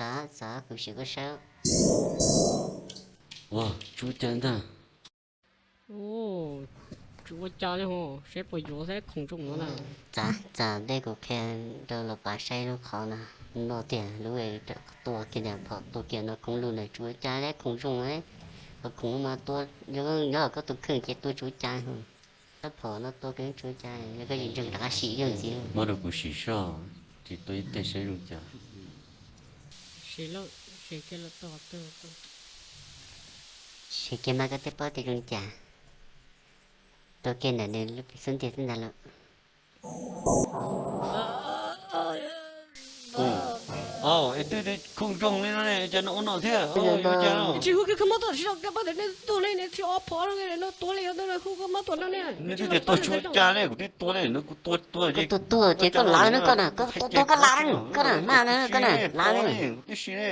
Txav, txav, kuv sim koj saib. Ua, tsis ua cas ntag. Tsis ua cas li ho, saib puas yuav saib khoom zoo no na. Txav, txav, tej kuv qhia rau los pav saib lub qhov no, no tiag lub tua kiag ntawm phom tua kiag no khoob lug ntawd tsis ua cas li khoom zoo. Qhov khoom mas tua, yog koj tus kheej ces tua tsis ua cas. Tab phom no tua kiag tsis ua cas, yog koj tsis ntseeg rov qab sim ib zaug ntxiv. Muab rau kuv sim soj, ces tua ib teg saib zoo cas. Sim kiag mas koj thiaj paub tias zoo cas. Tua kiag ntawm nws lub xub ntiag xwb ntag lauj. Es twb khoom zoo li no ne, cas no ua no thiab? Tsis hu kiag koj muab tuaj, tsis tau koj paub tias nej tuag li ne, tsis ob phom no tua li, hu koj muab tuaj no ne. Nej twb tias tua tsis ua cas li, kuv twb tua li no, kuv tua tuag ces tuag tuag ces koj lav no koj na, koj tua tuag koj lav koj na, mas koj na lav ne. Kuv twb sim ne.